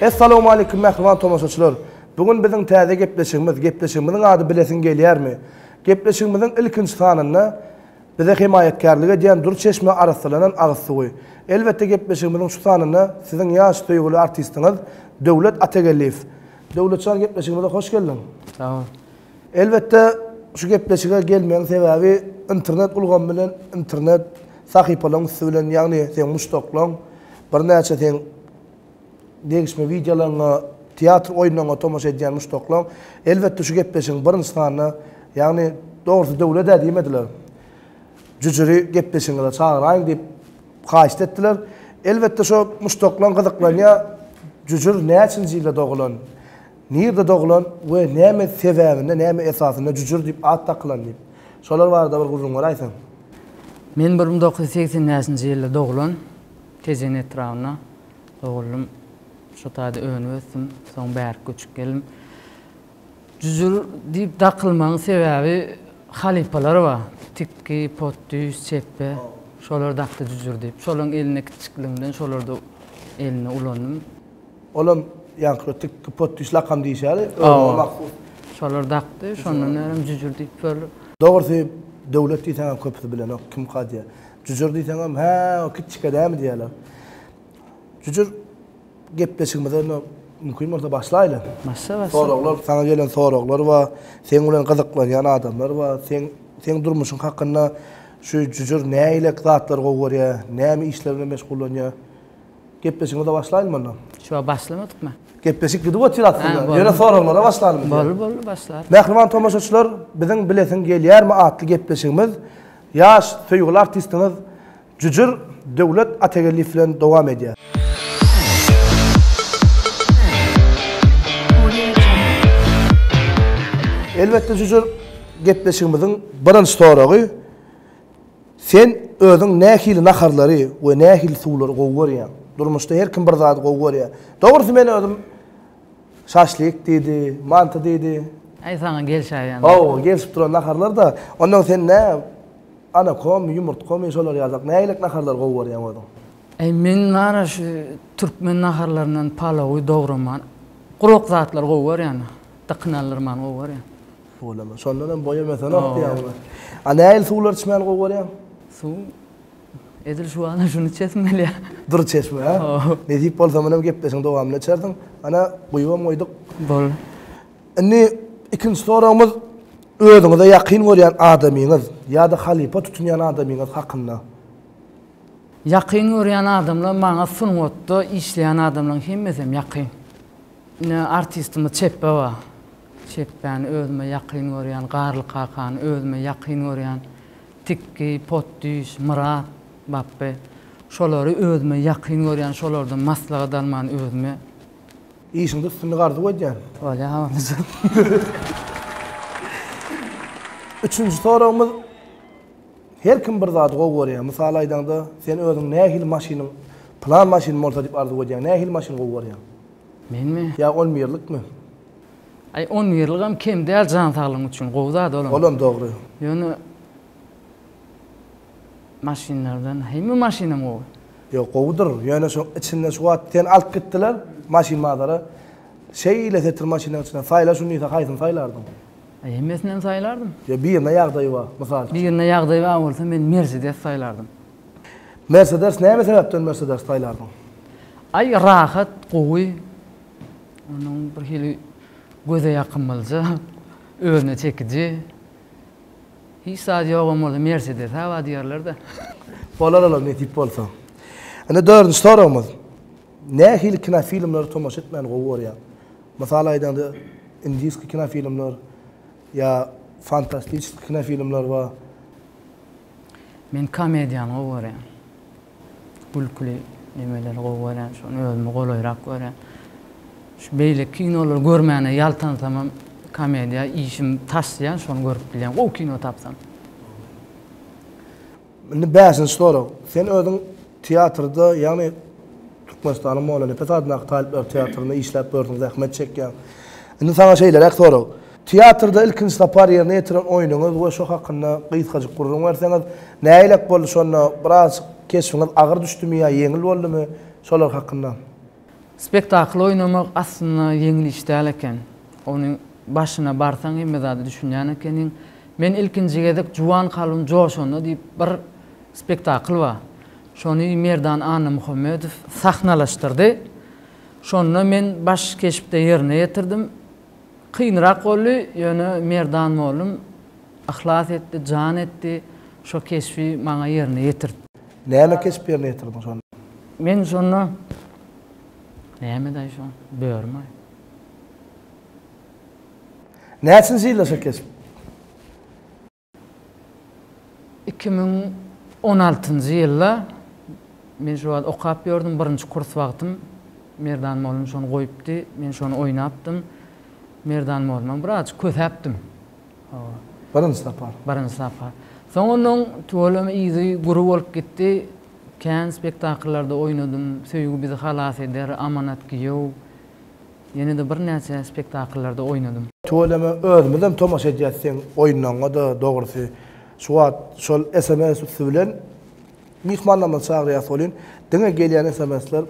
Essalawmaleýkim mähriban tomaşaçylar! Bu gün biziň täze gepleşigimiz, gepleşigimiziň ady Bilesiň gelýärmi? Gepleşigimiziň ilkinji sanynda bize hemaýatkärlik edýän Dür çeşme arassalanan agyz suwy. Elbetde gepleşigimiziň şu sanynda siziň ýaş söýgüli artistiňiz Döwlet Atageldiýew. Döwletjan gepleşigimize hoş geldiň. Sag bol. Elbetde şu gepleşige gelmegiň sebäbi internet ulgamy bilen internet sahypalaryň üsti bilen ýagny seň muşdaklaň birnäçe seň degişme wideolaryňa teatr oýunlaryňa tomaşa edýän muşdaklaň elbetde şu gepleşigiň birinji sanyna ýagny dogrusy döwlet-ä diýmediler jüjüri gepleşigiňize çagyraýyň diýip haýyşt etdiler. Elbetde şo muşdaklaň gyzyklanýar jüjür näçinji ýylda dogulan Nirde doglan we näme sebäbinde, näme esasynda Jüjür diýip at dakylan diýip. Şolar barada bir gürrüň beräýseň. Men 1985-nji ýylda doglan, Tejen etrabynda doguldym. Şo taýda önüp ösdüm, soň bärik göçüp geldim. Jüjür diýip dakylmagyň sebäbi halypalar bar. Tikgi, Potdüş, Çepbe. Şolar dakdy Jüjür diýip. Şolaryň elinde kiçjikligimden şolarda elinde ulandym. Olam ýaňky tikki potdiş lakam diýşi ýaly özüňe mahsus. Şolar dakdy, şondan bärem jüjür diýip ýörler. Dogrusy Döwlet diýseňem köpüsi bilenok kimka diýýär. Jüjür diýseňem hä o kiçjike dämi diýýärler. Jüjür gepleşigimize indi mümkin bolsa başlaýly. Başla başla. Soraglar saňa gelen soraglar bar, seň bilen gyzyklanýan adamlar bar, seň seň durmuşyň hakynda şu jüjür nähili zatlary gowy görýär, näme işler bilen meşgullanýar. Gepleşigimize başlaýlymy onda? Şu wagt başlamadykmy? Gepleşik gidip otyr aslynda. Ýöne soraglara başlalymy? Boldy, boldy, başlar. Mähriban tomaşaçylar, biziň Bilesiň gelýärmi atly gepleşigimiz ýaş söýgüli artistiňiz Jüjür Döwlet Atageldiýew bilen dowam edýär. Elbetde Jüjür, gepleşigimiziň birinji soragy Sen özüň nähili naharlary we nähili suwlary gowy görýäň? Durmuşda her kim bir zady gowy görýär. Dogrusy men özüm şaşlik diýdi, manty diýdi. Aý saňa gelşäýen. Hawa, gelşip duran naharlar-da. Ondan sen nä anakomy, ýumurtgamy şolar ýaly nähili naharlary gowy görýäň özüň? Aý men bar-a şu türkmen naharlaryndan palawy dogramany, gurak zatlary gowy görýän. Dykyn aldyrmany gowy görýän. Bolama. Şondan hem boýam ösenok diýýäňmi? A nähili suwlar içmäni gowy görýäň? Suw edil şu wagtam şuny içesim gelýär. Dur çeşme, ha? Nesip bolsa munam gepleşigiň dowamynda içersiň. Ana, guýubam goýduk. Boldy. Indi ikinji soragymyz özüňize ýakyn görýän adamyňyz ýa-da halypa tutunýan adamyňyz hakynda. Ýakyn görýän adamlar maňa sungatda işleýän adamlaryň hemmesem ýakyn. Ine artistimiz Çepbe bar. Çepbäni özüme ýakyn görýän, Garly kakany özüme ýakyn görýän, Tikgi, Potdüş, Myrat, Bapby. Şolary özüme ýakyn görýän, şolardan maslahat almany özüme. Işiňde üstünlik arzuw edýän. Bolýa habarlaşarys. Üçünji soragymyz, Her kim bir zady gowy görýär. Mysal aýdaňda, sen özüň nähili maşynyň, pylan maşynym bolsa diýip arzuw edýäň. Nähili maşyn gowy görýäň? Menmi? Ýa on birlikmi? Aý on birligem kem däl jan saglygyň üçin gowy zat olam. Olam dogry. Ýöne maşynlardan hemme maşynam gowy. Ýok gowudyr ýöne şoň içinde şu wagt seni alyp gitdiler maşyn bazara şeýle setir maşynlaryň içinden saýla şuny diýse haýsyny saýlardyň? Aý hemmesinem saýlardym. Ýa birine ýagdaýy bar mysal üçin. Birine ýagdaýy bar bolsa men mersedes saýlardym. Mersedes näme sebäpden mersedes saýlardyň? Aý rahat gowy Onuň bir hili göze ýakymlyja, özüne çekiji. Hiç zady ýogam bolsa Mercedes-ä bar diýerler-de. Bolar olam nesip bolsa. Indi dördünji soragymyz. Nähili kinofilmlere tomaşa etmäni gowy görýäň? Mysal aýdaňda indiski kinofilmler ýa fantastiçeskiý kinofilmler bar. Men komediýany gowy görýän. Gülküli nemeleri gowy görýän, şony özüme golaýrak görýän. Şu beýleki kinolary görmäne ýaltansamam komediýa işim taşlaýan, şony görüp bilýän, gowy kino tapsam. Indi bäşinji sorag. Sen özüň teatrda, ýagny Türkmenistanyň Mollanepes adyndaky talyplar teatrynda işläp ýörsüň, zähmet çekýäň. Indi saňa şeýleräk sorag. Teatrda ilkinji sapar ýerine ýetiren oýnuňyz we şo hakynda gysgajyk gürrüň berseňiz, nähilek boldy şonda, birazjyk keşbiňiz agyr düşdümi ýa ýeňil boldumy, şolar hakynda. Spektakl oýnamak aslynda ýeňil iş däl eken. Onuň başyna barsaň hemme zada düşünýän ekeniň. Men ilkinji gezek Juwan kalbym joşanda diýip bir spektakl bar. Şony Merdan Annamuhammedow sahnalaşdyrdy. Şonda men baş keşpde ýerine ýetirdim. Kynrak boldy, ýöne Merdan mollum yhlas etdi, jan etdi, şo keşbi maňa ýerine ýetirtdi. Näme keşp ýerine ýetirdiň şonda? Men şonda näme-daý şo, börümaý. Näçinji ýylda şo keşp? 2016-njy ýylda men şo wagt okap ýördüm, birinji kurs wagtym Merdan mollum şony goýupdy, men şony oýnapdym. Merdan mollumam birazjyk kösäpdim. Hawa. Birinji sapar. Birinji sapar. Soň onnoň tüweleme yzy gury bolup gitdi. Kän spektakllarda oýnadym. Söýgi bizi halas eder, Amanat giýew. Ýene-de birnäçe spektakllarda oýnadym. Tüweleme özümizem tomaşa edýäs seň oýunlaňňa-da dogrusy şu wagt şol sms üsti bilen myhmanlarymyzy çagyrýas welin diňe gelýän sms-ler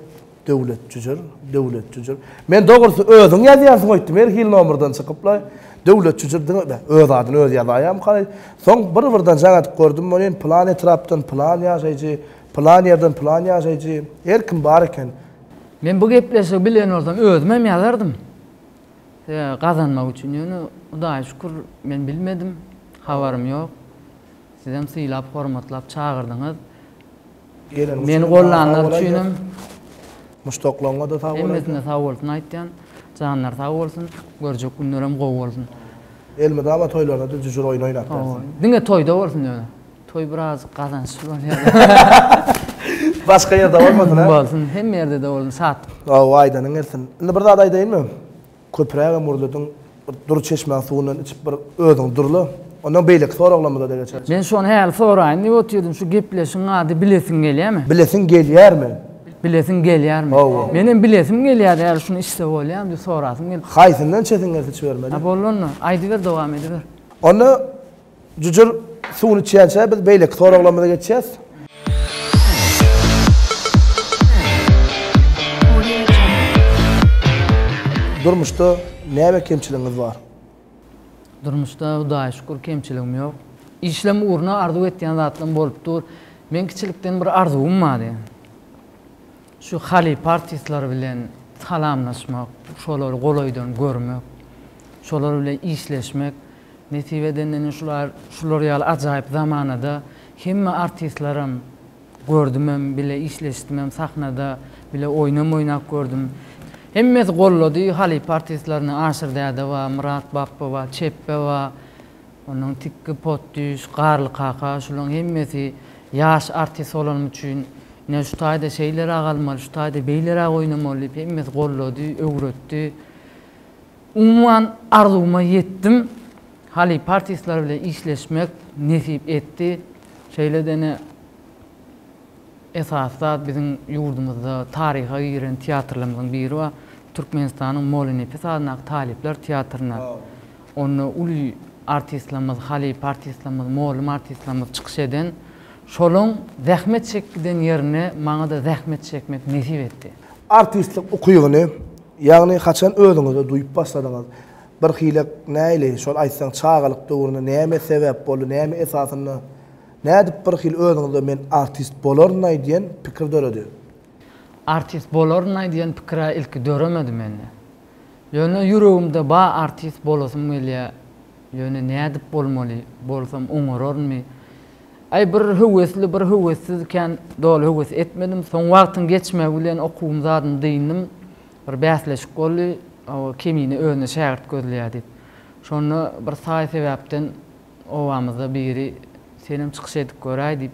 Döwlet jüjür, Döwlet jüjür. Men dogrusy özüň ýazýansyň öýtdüm her hili nomerden çykyplaý Döwlet jüjür diňe bä öz adyny özi ýazaýamyka soň bir birden jaň edip gördüm welin pylan etrapdan pylan ýaşaýjy pylan ýerden pylan ýaşaýjy her kim bar eken. Men bu gepleşigi bilen bolsam özümem ýazardym. Gazanmak üçin ýöne Hudaýa şükür men bilmedim. Habarym ýok. Sizem sylap hormatlap çagyrdyňyz. Meni gollanlar üçinem Muşdaklaryňa-da sag bol. Hemmesine sag bolsun aýtýan. Janlary sag bolsun. Görjek günlerem gowy bolsun. Elmydama toýlarda-da jüjür oýun oýnap bersin. Diňe toýda bolsun ýöne. Toý birazjyk gazançly bolýar. Başga ýerde bolmasyn hä? Bolsun, hemme ýerde-de bolsun, şatlyk. Hawa, aýdanyň gelsin. Indi bir zat aýdaýynmy? Köprägem gürlediň. Bir dury çeşmäň suwundan içip bir özüňi durla. Ondan beýleki soraglarymyza-da geçeris. Men şony häli soraýyn diýip otyrdym, şu gepleşigiň ady Bilesiň gelýärmi? Bilesiň gelýärmi? Bilesiň gelýärmi? Hawa. Menem bilesim gelýärdi, häli şuny içse bolýarmy diýip sorasym gelip. Haýsyndan içesiň gelse içibermeli. Ha boldy onda. Aýdyber, dowam ediber. Onda Jüjür suwuny içýänçä biz beýleki soraglarymyza geçýäs. Durmuşda näme kemçiligiňiz bar? Durmuşda Hudaýa şükür kemçiligim ýok. Işlem ugruna arzuw etýän zatlarym bolup dur. Meň kiçilikden bir arzuwym bardy. Şu halypa artistler bilen salamlaşmak, şolary golaýdan görmek, şolar bilen işleşmek Nesip edende ine şular şular ýaly ajaýyp zamanada hemme artistlerem gördümem bile işleşdimem sahnada bile oýnam oýnap gördüm. Hemmesi gollady halypa artistlerini Aşyr däde bar, Myrat bapba bar, Çepbe bar, ondan Tikgi Potdüş, Garly kaka şulaň hemmesi ýaş artist bolanym üçin ine şu taýda şeýleräk almaly şu taýda beýleräk oýnamaly diýip hemmesi gollady, öwretdi. Umuman arzuwyma ýetdim. Halypa artistler bilen işleşmek nesip etdi. Şeýle-de ine esasy zat biziň ýurdumyzda taryha giren teatrlarymyzyň biri bar. Türkmenistanyň Mollanepes adyndaky talyplar teatrynda. Onda uly artistlerimiz, halypa artistlerimiz, mugallym artistlerimiz çykyş eden. Şolaň zähmet çekip giden ýerinde maňa-da zähmet çekmek nesip etdi. Artistlik ukybyny Ýagny haçan özüňizde duýup başladyňyz? Bir hile näili şol aýtsaň çagalyk döwründe näme sebäp boldy näme esasynda nädip bir hili özüňizde men artist bolarynay diýen pikir döredi? Artist bolarynay diýen pikir-ä ilki döremedi mende. Ýöne ýüregimde ba artist bolasym gelýä, ýöne nädip bolmaly, bolsam oňararynmy? Aý bir höwesli bir höwessiz kän doly höwes etmedim. Soň wagtyň geçmegi bilen okuwym zadyny dyndym. Bir bäsleşik boldy. Hawa Kemine özüne şägirt gözleýär diýip. Şonda bir saý sebäpden obamyzda biri senem çykyş edip göräý diýip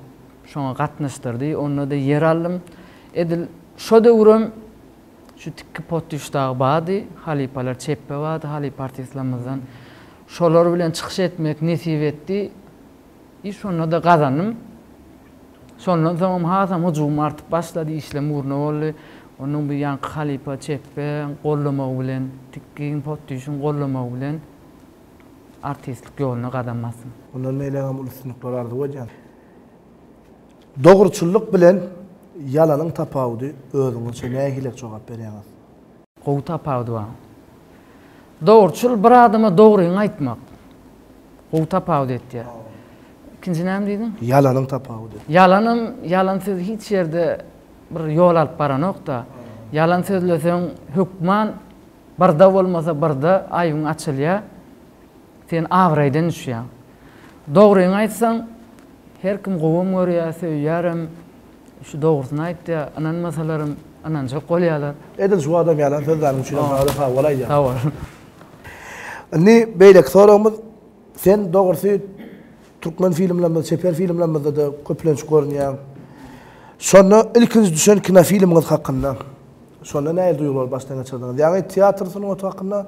şoňa gatnaşdyrdy. Onda-da ýer aldym. Edil şo döwürem şu Tikgi Potdyş dagy bardy. Halypalar Çepbe bardy halypa artistlerimizden. Şolar bilen çykyş etmek nesip etdi. I şonda-da gazandym. Şondan soňam hasam hyjuwym artyp başlady, işlem ugruna boldy. Onuň bu ýaňky halypa Çepbe goldamagy bilen, Tikgiň, Potdyşyň goldamagy bilen artistlik ýoluna gadam basdym. Mundan beýlägem uly üstünlikler arzuw edýän. Dogruçyllyk bilen ýalanyň tapawudy özüňizçe nähili jogap berýäňiz? Gowy tapawudy bar. Dogruçyl bir adama dogryňy aýtmak. Gowy tapawut etýär. Ikinji näme diýdiň? Ýalanyň tapawudy. Ýalanam, ýalan söz hiç ýerde bir ýol alyp baranok-da. Ýalan sözleseň hökman birde bolmasa birde aýbyň açylýar. Sen abraýdan düşýäň. Dogryňy aýtsaň, her kim gowam görýär, söýýärem. Şu dogrusyny aýtýar, ynanmasalaram ynanjak bolýarlar. Edil şu adam ýalan sözläniň üçinem saňa-da sag bol aýdýan. Sag bol. Indi beýleki soragymyz, sen dogrusy türkmen filmlerimizde, çeper filmlerimizde-de köplenç görünýäň. Şonda ilkinji düşen kinofilmiňiz hakynda, şonda nähili duýgulary başdan geçirdiňiz? Ýagny teatr sungaty hakynda,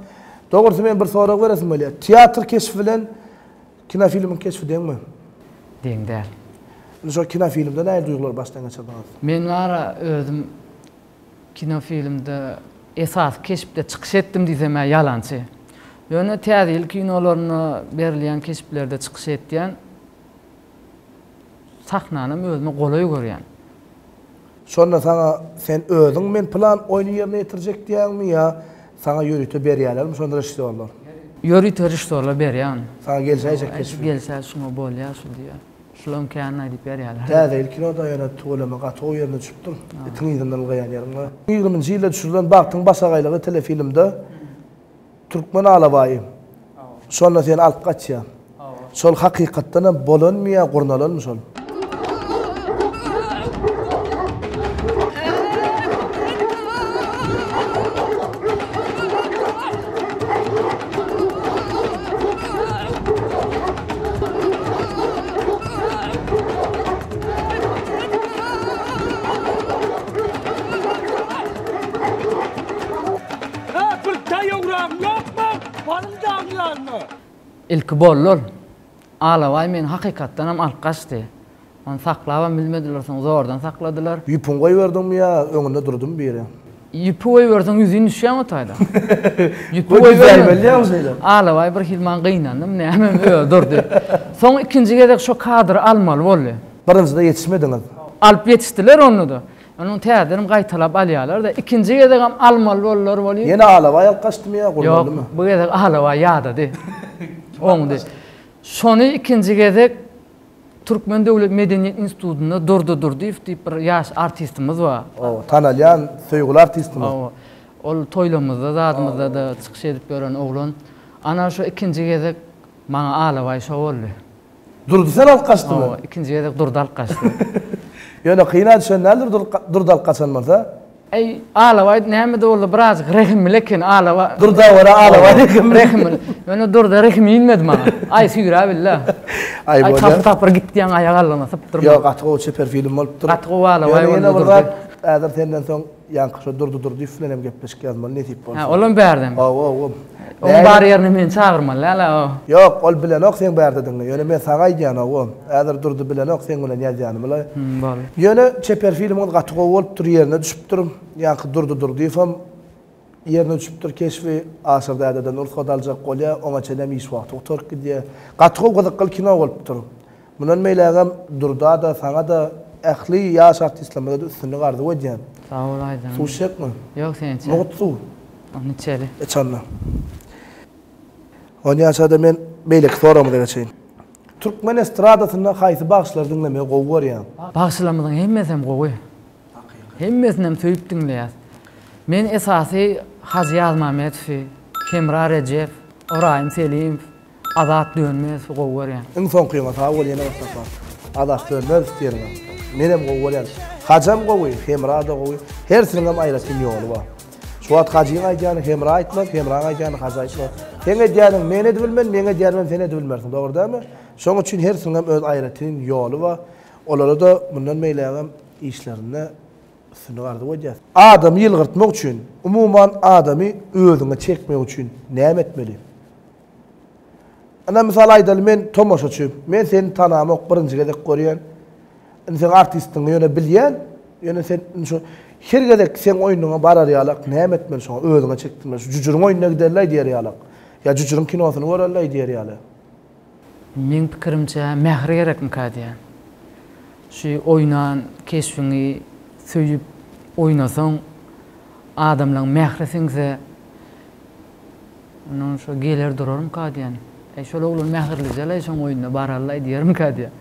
dogrusy men bir sorag beresim gelýär. Teatr keşbi bilen Kinofilmiň keşbi deňmi? Deň däl. Indi şol kinofilmde nähili duýgulary başdan geçirdiňiz? Men bara özüm kinofilmde esasy keşpde çykyş etdim diýsem-ä ýalançy. Ýöne Täze ýyl kinolarynda berilýän keşplerde çykyş etýän. Sahnanam özüme golaý görýän. Şonda saňa sen özüň men pylan oýny ýerine ýetirjek diýýäňmi ýa saňa ýörite berýälermi şony režissýorlar? Ýörite režissýorlar berýär ony. Saňa gelşäýjek keşbi. Gelşä şuňa bolýar şu diýýär. Şulaň känini aýdyp berýärler. Täze ýyl kinoda ýöne tüweleme gaty gowy ýerine düşüpdir. Itiň yzyndan ylgaýan ýeriň bar. Ýigriminji ýylda düşürilen Bagtyň başagaýlygy telefilmde Türkmen alabaýy. Şonda seni alyp gaçýar. Şol hakykatdanam bolanmy ýa gurnalanmy şol? Hä, bir daýawragyň ýokmy? Baryň dagyň ýanyna. Ilki boldy ol. Alabaý meni hakykatdanam alyp gaçdy. Ony saklabam bilmediler, soň zordan sakladylar. Ýüpüňi goýberdiňmi ýa öňünde durdumy biri? Ýüpi goýberseň ýüzin düşýäň o taýda. Ýüpi goýbermeli şeýle. Alabaý bir hili maňa gynandym, nämemi özi durdy. Soň ikinji gezek şo kadry almaly boldy. Birinjide ýetişmediňiz. Alyp ýetişdiler onda-da. Onuň täzeden gaýtalap alýarlar-da, ikinji gezegem almaly boldular welin. Ýene alabaý alyp gaçdymy ýa gurnalymy? Ýok, bu gezek alabaý ýadady. Oňdy. Şony ikinji gezek Türkmen döwlet medeniýet institutynda Durdy Durdyýew diýip bir ýaş artistimiz bar. Hawa, tanalýan, söýgüli artistimiz. Hawa. Ol toýlamyzda, zadymyzda-da çykyş edip ýören oglan. Ana şo ikinji gezek maňa alabaý şo boldy. Durdy sen alyp gaçdymy? Hawa, ikinji gezek Durdy alyp gaçdy. Ýöne kyna düşen däldir Durdy alyp gaçan bolsa. Eý, Alabaý näme-de bolsa birazjyk rehimli eken, Alabaý. Durda görä Alabaý rehimli. Rehimli. Ýöne Durda rehimi inmedi maňa. Aý, süýräbildi. Aý, bolýar. Aý, tapyr-tapyr gitdi ýaňy aýak aldygyna sypdyrma. Ýok, gaty gowy çeper film bolupdyr. Gaty gowy Alabaý boldy Durdy. Ýöne ýene bir zat, häzir senden soň Ýaňky şo Durdy Durdyýew bilen hem gepleşik ýazmaly nesip bolsa. Hä, olam bärdemi? Hawa, hawa. Oň bar ýerine meni çagyrmaly däl-ä o. Ýok, ol bilenok seň bärdedigini. Ýöne men saňa aýdýan, hawa. Häzir Durdy bilenok seň bilen ýazýanymy-la. Hum, boldy. Ýöne çeper filmiňiz gaty gowy bolupdyr, ýerine düşüpdir. Ýaňky Durdy Durdyýewem ýerine düşüpdir keşbi. Aşyr dädeden rugsat aljak bolýar, oňa çenlem iş wagty gutaryp gidýär. Gaty gowy gyzykly kino bolupdyr. Mundan beýlägem Durda-da, saňa-da, ähli ýaş artistlerimize-de üstünlik arzuw edýän. Sag bol Aýdan. Suw içjekmi? Ýok sen içer. Mugt suw. Ony içeli. Iç onda. Onýança-da men beýleki soragymyza geçeýin. Türkmen estradasynda haýsy bagşylary diňlemegi gowy görýäň? Bagşylarymyzyň hemmesem gowy. Hemmesinem söýüp diňleýäs. Men esasy Hajy Ýazmamedowy, Hemra Rejepow, Ybraýym Selimow, Azat Dönmezowy gowy görýän. Iň soňkyňa sag bol ýene bir sapar. Azat Dönmezow diýeniňe. Menem gowy görýän. Hajam gowy, Hemra-da gowy. Hersiniňem aýratyn ýoly bar. Şu wagt Hajyň aýdýany Hemra aýtmaz, Hemraň aýdýany Hajy aýtmaz. Seň edýäniň men edibilmen, meň edýänimem sen edibilmersiň, dogry dälmi? Şoň üçin hersiniňem öz aýratyn ýoly bar. Olara-da mundan beýlägem işlerinde üstünlik arzuw edýäs. Adamy ýylgyrtmak üçin, umuman adamy özüňe çekmek üçin näme etmeli? Ynha mysal aýdaly men tomaşaçy. Men seni tanamok birinji gezek görýän. Indi seň artistligiňi ýöne bilýän. Ýöne sen indi şu her gezek seň oýnuňa barar ýalak näme etmeli şoňa özüňe çekdirmeli. Şu jüjüriň oýnuna giderlaý diýer ýalak. Ýa jüjüriň kinosyny görerlaý diýer ýaly. Meň pikirimçe mähir gerekmika diýän. Şu oýnan keşbiňi söýüp oýnasaň. Adamlaň mähri siňse, ondan şo geler durarmyka diýen. Äý, şol oglan mähirlije-laý, şoň oýnuna baraly-laý diýermikä diýen.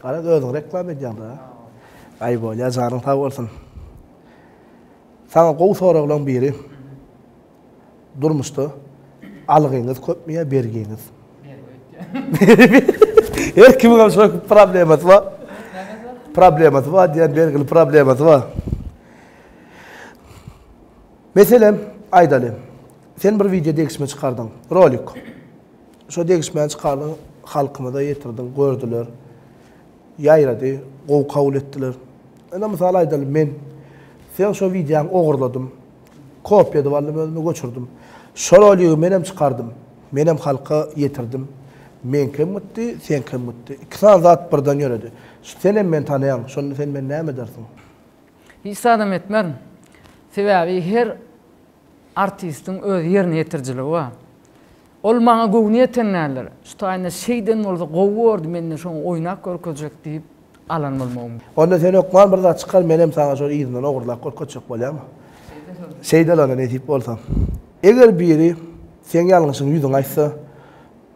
Garaz, özüňi reklama edýäň-dä. Aý, bolýa, janyň sag bolsun. Saňa gowy soraglaň biri. Durmuşda algyňyz köpmi ýa bergiňiz? Bergi öýtýän. Her kimiň hem şol problemasy bar. Problemasy bar diýen bergili problemasy bar. Meselem, aýdaly. Sen bir wideo degişme çykardyň, rolik. Şo degişmäni çykardyň, halkymyza ýetirdiň, gördüler. Ýaýrady, gowy kabul etdiler. Ine mysal aýdaly, men seň şo wideoňy ogurladym. Kopiýa edip aldym özüme göçürdim. Şo roligi menem çykardym. Menem halka ýetirdim. Meňkem gitdi, seňkem gitdi. Iki sany zat birden ýöredi. Senem meni tanaýaň, şonda sen meni näme edersiň? Hiç zadam etmerin. Sebäbi her artistiň öz ýerine ýetirijiligi bar. Ol maňa göwni ýeten däldir. Şu taýynda şeýden bolsa gowy bordy, mende şoňa oýnap görkezjek diýip alan bolmagym. Onda sen hökman bir zat çykar, menem saňa şony yzyndan ogurlap görkezjek bolýarmy? Şeýdeli onda nesip bolsa. Eger biri seň ýalňyşyňy ýüzüňe aýtsa,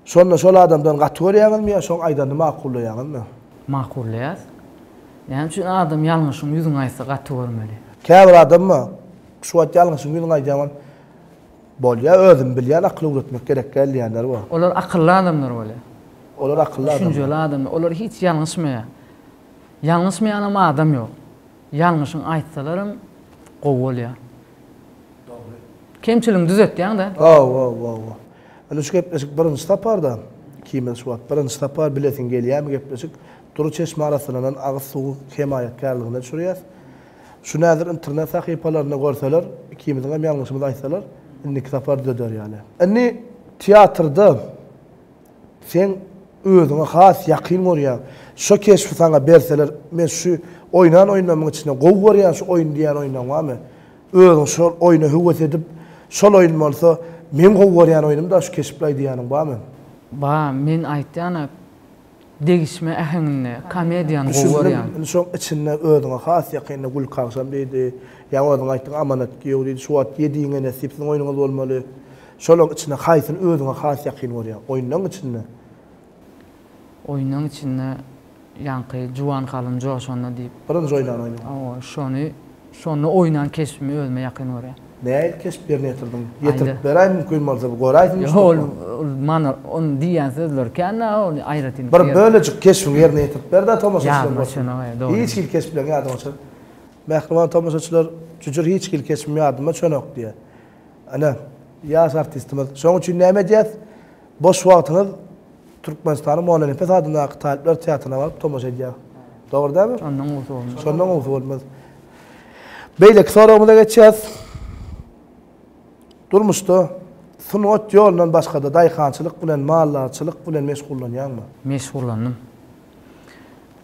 şonda şol adamdan gaty görýäňizmi ýa şoň aýdanyny makullaýaňyzmy? Makullaýas. Näme üçin adam ýalňyşyňy ýüzüňe aýtsa gaty görmeli? Käbir adam bar, şu wagt ýalňyşyňy ýüzüňe aýdýaň, Bolýa özüm bilýän akyl öwretmek gerek däl diýenler bar. Olar akylly adamlar bolýar. Olar akylly adamlar. Düşünjeli adamlar. Olar hiç ýalňyşmaýar. Ýalňyşmaýanam adam ýok. Ýalňyşyňy aýtsalaram gowy bolýar. Dogry. Kemçiligiňi düzetýäň-dä. Hawa, hawa, hawa. Indi şu gepleşik birinji saparda, ikimiz şu wagt birinji sapar bilesiň gelýärmi gepleşik Dury çeşme arassalanan agyz suwy hemaýatkärligine düşürýäs. Şuny häzir internet sahypalarynda görseler, ikimiziňem ýalňyşymyzy aýtsalar, indiki sapar düzeder ýaly. Indi teatrda seň özüňe has ýakyn görýän, şo keşbi saňa berseler, men şu oýnan oýunlarymyň içinde gowy görýän şu oýun diýýän oýunlaň barmy? Özüň şol oýna höwes edip, şol oýun bolsa, meň gowy görýän oýnum-da şu keşpli diýýäniň barmy? Bar, men aýtýan-a, Degişme äheňinde komediýany gowy görýän. Düşündim, indi şoň içinde özüňe has ýakynda Gülki agşam diýdi. Ýaňy özüň aýtdyň Amanat giýew diýdi. Şu wagt Ýediň enesi diýip siziň oýnuňyz bolmaly. Şolaň içinde haýsyny özüňe has ýakyn görýäň? Oýunlaň içinde. Oýunlaň içinde ýaňky Juwan kalbym joşanda diýip. Birinji oýnan oýnuň. Hawa, şony Şonda oýnan keşbimi özüme ýakyn görýän. Nähili keşp ýerine ýetirdiň? Ýetirip beräý mümkin bolsa bir göräýsin Ýok, ol ol mana ony diýýän sözleri kän-dä ony aýratyn Bir bölejik keşbiňi ýerine ýetirip ber-dä tomaşaçylar Ýadyma görsün. düşenok, dogry. Hiç hili keşpleň ýadyňa düşen. Mähriban tomaşaçylar, Jüjür hiç hili keşbim ýadyma düşenok diýýär. Ine, ýaş artistimiz. Şonuň üçin näme edýäs? Boş wagtyňyz Türkmenistanyň Mollanepes adyndaky talyplar teatryna baryp tomaşa edýär. Dogry dälmi? Şondan gowusy bolmaz. Şondan gowusy bolmaz. Beýleki soragymyza geçýäs. Durmuşda sungat ýolundan başga-da daýhançylyk bilen, maldarçylyk bilen meşgullanýaňmy? Meşgullandym.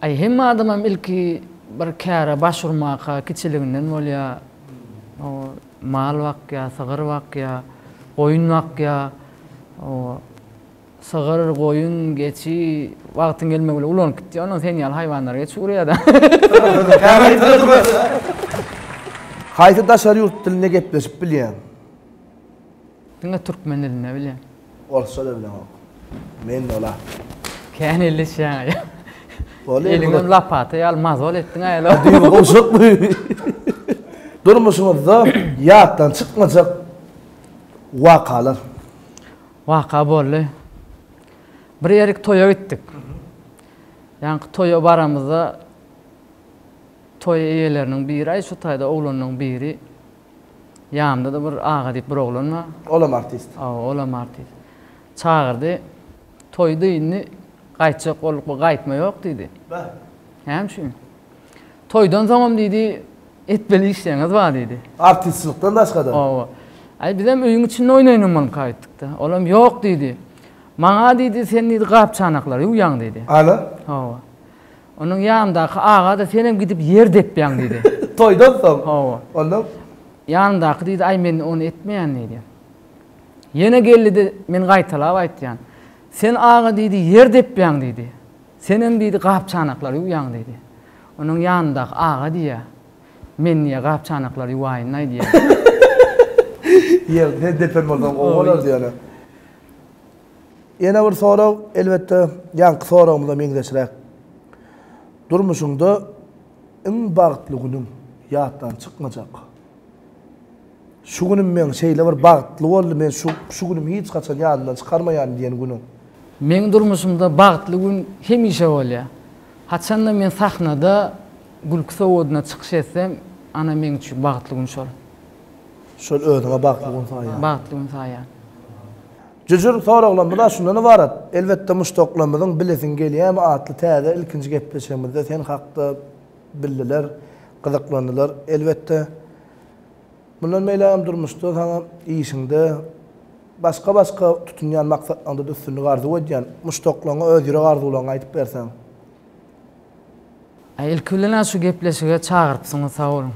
Aý, hemme adamam ilki bir käre baş urmaka kiçiliginden bolýar. O mal bakýar, sygyr bakýar, goýun bakýar. O Sygyr, goýun, geçi wagtyň gelmegi bilen ulanyp gitýär. Ondan sen ýaly haýwanlar geçip urýar-da. Haýsy daşary ýurt dilinde gepleşip bilýäň? Diňe türkmen dilinde bilýän. Orsça-da bileňok. Men ola. Kän elleşýäň-aý. Eliňem lopata ýaly mazol etdiň-aý. Düýbi gowşakmy? Durmuşyňyzda ýatdan çykmajak wakalar. Waka boldy. Bir ýerik toýa gitdik. Ýaňky toýa baramyzda toý eýeleriniň biri, aý şu taýda oglanlaryň biri ýanymda-da bir Aga diýip bir oglan bar. Olam artist. Hawa, olam artist. Çagyrdy. Toýdy indi gaýtjak bolduk, bu gaýtma ýok diýdi. Bäh. Näme üçin? Toýdan soňam diýdi, etmeli işleriňiz bar diýdi. Artistçilikden başga-da? Hawa. Aý bizem öýüň içinde oýnaýynam bolmyka aýtdykda. Olam ýok diýdi. Maňa diýdi, sen diýdi gap-çanaklary ýuwýaň diýdi. Ana. Hawa. Onuň ýanyndaky aga-da senem gidip ýer depýäň diýdi. Toýdan soň? Hawa. Ondan? Ýanyndaky diýdi, aý men ony etmeýän diýdi. Ýene geldi-de, men gaýtalap aýtýan. Sen aga diýdi, ýer depýäň diýdi. Senem diýdi, gap-çanaklary ýuwýaň diýdi. Onuň ýanyndaky aga diýýär, Men diýýär, gap-çanaklary ýuwaýyn-laý diýýär. Ýer, sen depen bolsaň gowy bolardy ýöne. Ýene bir sorag, elbetde, ýaňky soragymyza meňzeşräk. Durmuşyňda iň bagtly günüň ýatdan çykmajak. Şu günüm meň şeýle bir bagtly boldy, men şu şu günüm hiç haçan ýadymdan çykarmaýan diýen günüň. Meň durmuşymda bagtly gün hemişe bolýar. Haçanda men sahnada gülki sowgadyna çykyş etsem, ana meň üçin bagtly gün şol. Şol özüňe bagtly gün saýýaň. Bagtly gün saýýan. Jüjür, soraglarymyz-a şundan ybarat. Elbetde muşdaklarymyzyň Bilesiň gelýärmi atly täze ilkinji gepleşigimizde sen hakda bildiler, gyzyklandylar. Elbetde, mundan beýlägem durmuşda saňa işiňde, başga-başga tutunýan maksatlaryňda-da üstünlik arzuw edýän. Muşdaklaryňa öz ýürek arzuwlaryňy aýdyp berseň. Aý ilki bilen-ä şu gepleşige çagyrypsyňyz sag boluň.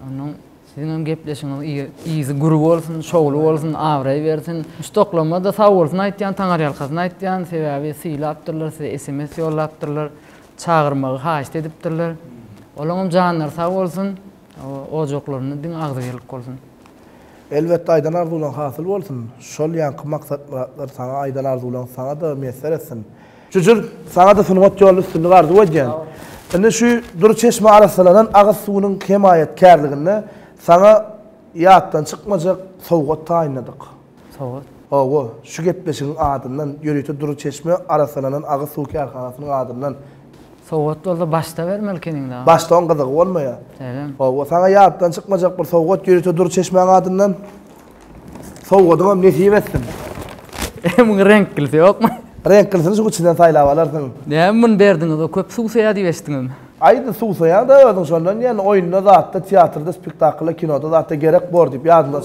Onnoň siziňem gepleşigiňiz yzy gür bolsun, şowly bolsun, abraý bersin. Muşdaklaryma-da sag bolsun aýtýan, taňyrýalkasyn aýtýan, sebäbi sylapdyrlar, size sms ýollapdyrlar, çagyrmagy haýyşt edipdirler. Olaňam janlary sag bolsun, ojaklarynda diňe agzybirlik bolsun. Elbetde aýdan arzuwlaň hasyl bolsun, şol ýaňky maksat-myratlar saňa aýdan arzuwlaň saňa-da miýesser etsin. Jüjür, saňa-da sungat ýolunda üstünlik arzuw edýän. Indi şu dury çeşme arassalanan agyz suwunyň hemaýatkärliginde saňa ýatdan çykmajak sowgat taýynladyk. Sowgat? Hawa, şu gepleşigiň adyndan, ýörite dury çeşme arassalanan agyz suw kärhanasynyň adyndan. Sowgat bolsa başda bermeli ekeniň dagy. Başda oň gyzygy bolmaýar. Şeýlemi? Hawa, saňa ýatdan çykmajak bir sowgat ýörite dury çeşmäň adyndan. Sowgadyňam nesip etsin. Muň reňklisi ýokmy? Reňklisini şu içinden saýlap alarsyň. Näme muny berdiňiz o köp suwsaýar diýip eşitdiňizmi? Aýdy suwsaýaň-da özüň şondan diýen oýunda zatda teatrda spektaklda kinoda zatda gerek bor diýip ýadymdan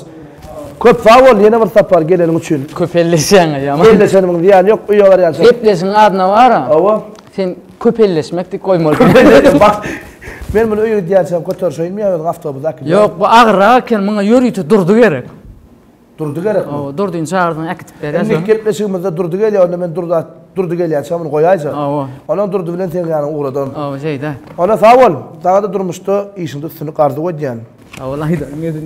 Köp sag bol ýene bir sapar geleniň üçin. Köp elleşýäňä ýaman. Elleşenimiň zyýany ýok öýe barýança. Gepleşigiň adyna bara. Hawa. Sen köp elleşmek diýip goýmaly. Bak men muny öýe gidýänçäm göterişeýinmi ýa özüň awtobusa äkidýäň? Ýok bu agyrrak eken muňa ýörite Durdy gerek. Durdy gerekmi? Hawa Durdyny çagyrsaň äkidip berýär. Indiki gepleşigimizde Durdy gelýär onda men Durda Durdy gelýänçä muny goýaýjak. Hawa. Onam Durdy bilen seň ýanyňa ugradan. Hawa şeýdä. Onda sag bol. Saňa-da durmuşda işiňde üstünlik arzuw edýän. Sag bol aýdanyň özüň.